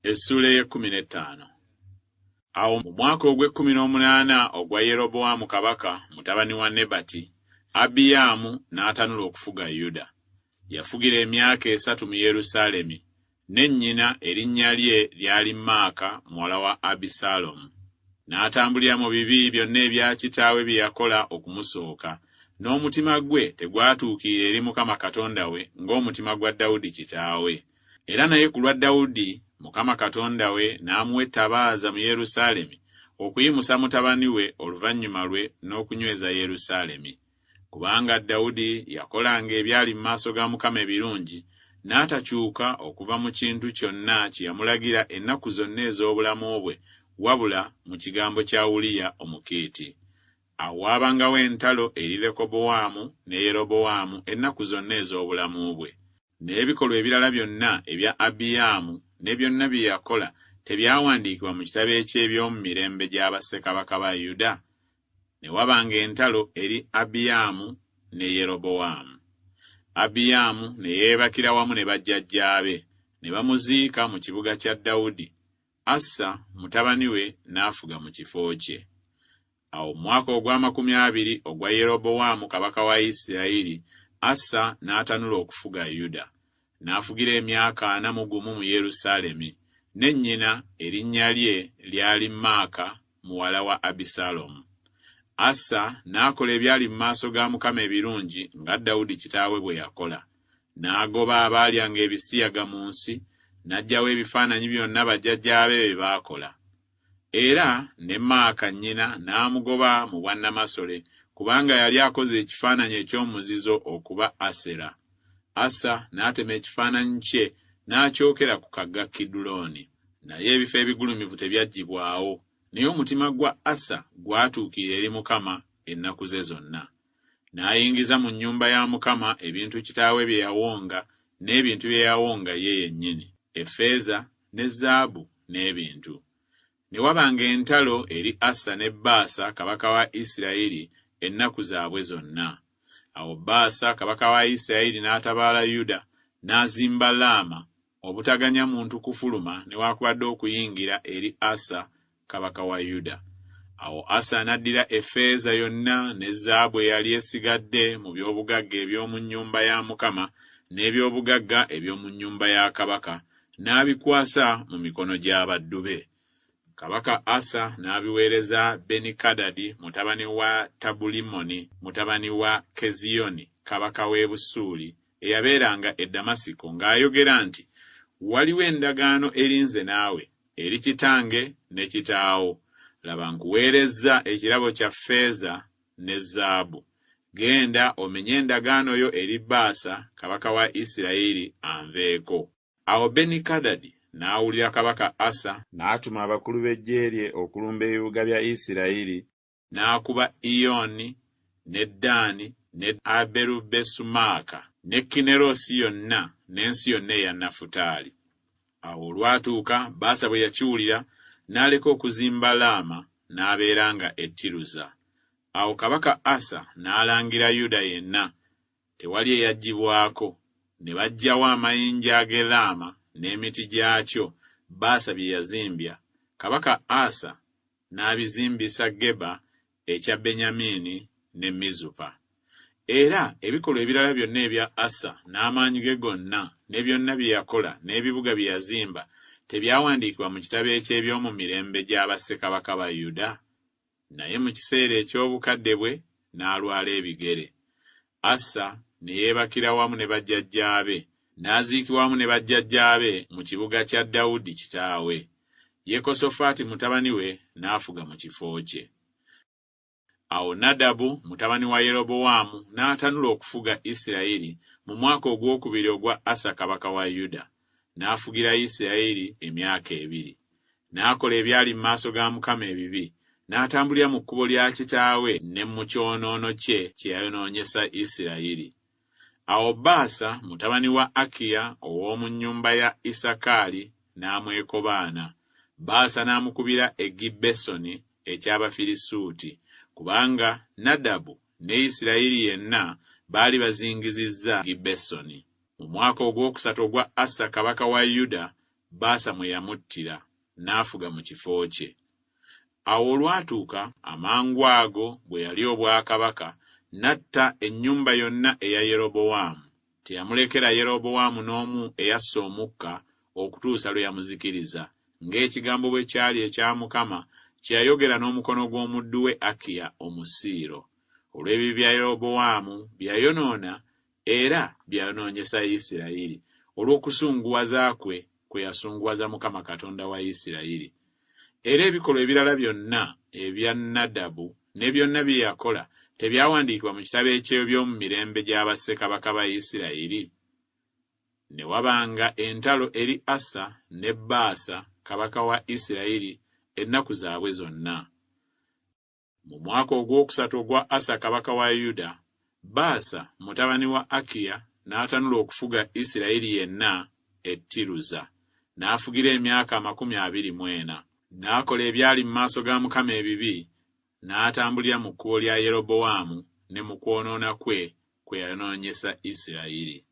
Essuula ey'ekkumi n'ettaano. Awo mu mwaka ogw'ekkumi n'omunaana ogwa Yerobowaamu kabaka, mutabani wa Nebati, Abiyaamu n'atanula okufuga Yuda. Yafugira emyaka esatu mu Yerusaalemi, ne nnyina erinnya lye lyali Maaka muwala wa Abisaalomu. N'atambulira mu bibi byonna ebya kitaawe bye yakola okumusooka, n'omutima gwe tegwatuukirira eri Mukama Katonda we ng'omutima gwa Dawudi kitaawe. Era naye ku lwa Dawudi, Mukama Katonda we n'amuwa ettabaaza mu Yerusaalemi okuyimusa mutabani we oluvannyuma lwe n'okunyweza Yerusaalemi. Kubanga Dawudi yakolanga ebyali mu maaso ga Mukama ebirungi, n'atakyuka okuva mu kintu kyonna kye yamulagira ennaku zonna ez'obulamu bwe, wabula mu kigambo kya Uliya Omukiiti. Awo waabangawo entalo eri Lekobowaamu ne Yerobowaamu ennaku zonna ez'obulamu bwe. N'ebikolwa ebirala byonna ebya Abiyaamu ne byonna bye yakola tebyawandiikibwa mu kitabo eky'eby'omu mirembe gya bassekabaka ba Yuda? Ne wabanga entalo eri Abiyaamu ne Yerobowaamu. Abiyaamu ne yeebakira wamu ne bajjajjaabe, ne bamuziika mu kibuga kya Dawudi, Asa mutabani we n'afuga mu kifo kye. Awo mu mwaka ogw'amakumi abiri ogwa Yerobowaamu kabaka wa Isirayiri, Asa n'atanula okufuga Yuda. N'afugira emyaka ana mu gumu mu Yerusaalemi, ne nnyina erinnya lye lyali Maaka muwala wa Abisalomu. Asa n'akola ebyali mu maaso ga Mukama ebirungi nga Dawudi kitaawe bwe yakola. N'agoba abaalyanga ebisiyaga mu nsi, n'aggyawo ebifaananyi byonna bajjajjaabe bye baakola. Era ne Maaka nnyina n'amugoba mu bwannamasole, kubanga yali akoze ekifaananyi eky'omuzizo okuba Asera. Asa n'atema ekifaananyi kye n'akyokera ku kagga Kidulooni. Naye ebifo ebigulumivu tebyaggyibwawo, naye omutima gwa Asa gwatuukirira eri Mukama ennaku ze zonna. N'ayingiza mu nnyumba ya Mukama ebintu kitaawe bye yawonga n'ebintu bye yawonga ye yennyini, effeeza ne zaabu n'ebintu. Ne wabanga entalo eri Asa ne Baasa kabaka wa Isirayiri ennaku zaabwe zonna. Awo Baasa kabaka wa Isirayiri n'atabaala Yuda, n'azimba Laama, obutaganya muntu kufuluma newaakubadde okuyingira eri Asa kabaka wa Yuda. Awo Asa n'addira effeeza yonna ne zaabu eyali esigadde mu by'obugagga eby'omu nnyumba ya Mukama n'eby'obugagga eby'omu nnyumba ya kabaka, n'abikwasa mu mikono gy'abaddu be. Kabaka Asa n'abiweereza Benikadadi mutabani wa Tabulimmoni mutabani wa Keziyoni kabaka w'e Busuuli eyabeeranga e Damasiko ng'ayogera nti, Waliwo endagaano eri nze naawe, eri kitange ne kitaawo. Laba nkuweerezza ekirabo kya ffeeza ne zaabu. Genda omenye endagaano yo eri Baasa kabaka wa Isirayiri anveeko. Awo Benikadadi n'awulira kabaka Asa n'atuma abakulu b'eggye lye okulumba ebibuga bya Isirayiri, n'akuba Iyoni, ne Ddaani, ne Aberubesumaaka, ne Kinneroosi yonna n'ensi yonna eya Nafutaali. Awo olwatuuka Baasa bwe yakiwulira, n'aleka okuzimba Laama, n'abeeranga e Tiruza. Awo kabaka Asa n'alangira Yuda yenna, tewali eyaggyibwako, ne baggyawo amayinja ag'e Laama n'emiti gyakyo Baasa bye yazimbya, kabaka Asa n'abizimbisa Geba ekya Benyamiini ne Mizupa. Era ebikolwa ebirala byonna ebya Asa n'amaanyi ge gonna ne byonna bye yakola n'ebibuga bye yazimba tebyawandiikibwa mu kitabo eky'eby'omu mirembe gya bassekabaka ba Yuda? Naye mu kiseera eky'obukadde bwe n'alwala ebigere. Asa ne yeebakira wamu ne bajjajjaabe, n'aziikibwa wamu ne bajjajjaabe mu kibuga kya Dawudi kitaawe. Yekosofaati mutabani we n'afuga mu kifo kye. Awo Nadabu mutabani wa Yerobowaamu n'atanula okufuga Isirayiri mu mwaka ogwokubiri ogwa Asa kabaka wa Yuda, n'afugira Isirayiri emyaka ebiri. N'akola ebyali mu maaso ga Mukama ebibi, n'atambulira mu kkubo lya kitaawe ne mu kyonoono kye kye yayonoonyesa Isirayiri. Awo Baasa mutabani wa Akiya ow'omu nnyumba ya Isakaali n'amwekobaana, Baasa n'amukubira e Gibbesoni eky'Abafirisuuti, kubanga Nadabu ne Isirayiri yenna baali bazingizizza Gibbesoni. Mu mwaka ogwokusatu ogwa Asa kabaka wa Yuda, Baasa mwe yamuttira, n'afuga mu kifo kye. Awo olwatuuka amangwago bwe yalya obwakabaka, n'atta ennyumba yonna eya Yerobowaamu, teyamulekera Yerobowaamu n'omu eyassa omukka okutuusa lwe yamuzikiriza, ng'ekigambo bwe kyali ekya Mukama kye yayogera n'omukono gw'omuddu we Akiya Omusiiro, olw'ebibi bya Yerobowaamu bye yayonoona era bye yayonoonyesa Isirayiri, olw'okusunguwaza kwe kwe yasunguwaza Mukama Katonda wa Isirayiri. Era ebikolwa ebirala byonna ebya Nadabu ne byonna bye yakola tebyawandiikibwa mu kitabo eky'eby'omu mirembe gya bassekabaka ba Isirayiri? Ne wabanga entalo eri Asa ne Baasa kabaka wa Isirayiri ennaku zaabwe zonna. Mu mwaka ogwokusatu ogwa Asa kabaka wa Yuda, Baasa mutabani wa Akiya n'atanula okufuga Isirayiri yenna e Tiruza, n'afugira emyaka 24. N'akola ebyali mu maaso ga Mukama ebibi, n'atambulira mu kkubo lya Yerobowaamu ne mu kwonoona kwe kwe yayonoonyesa Isirayiri.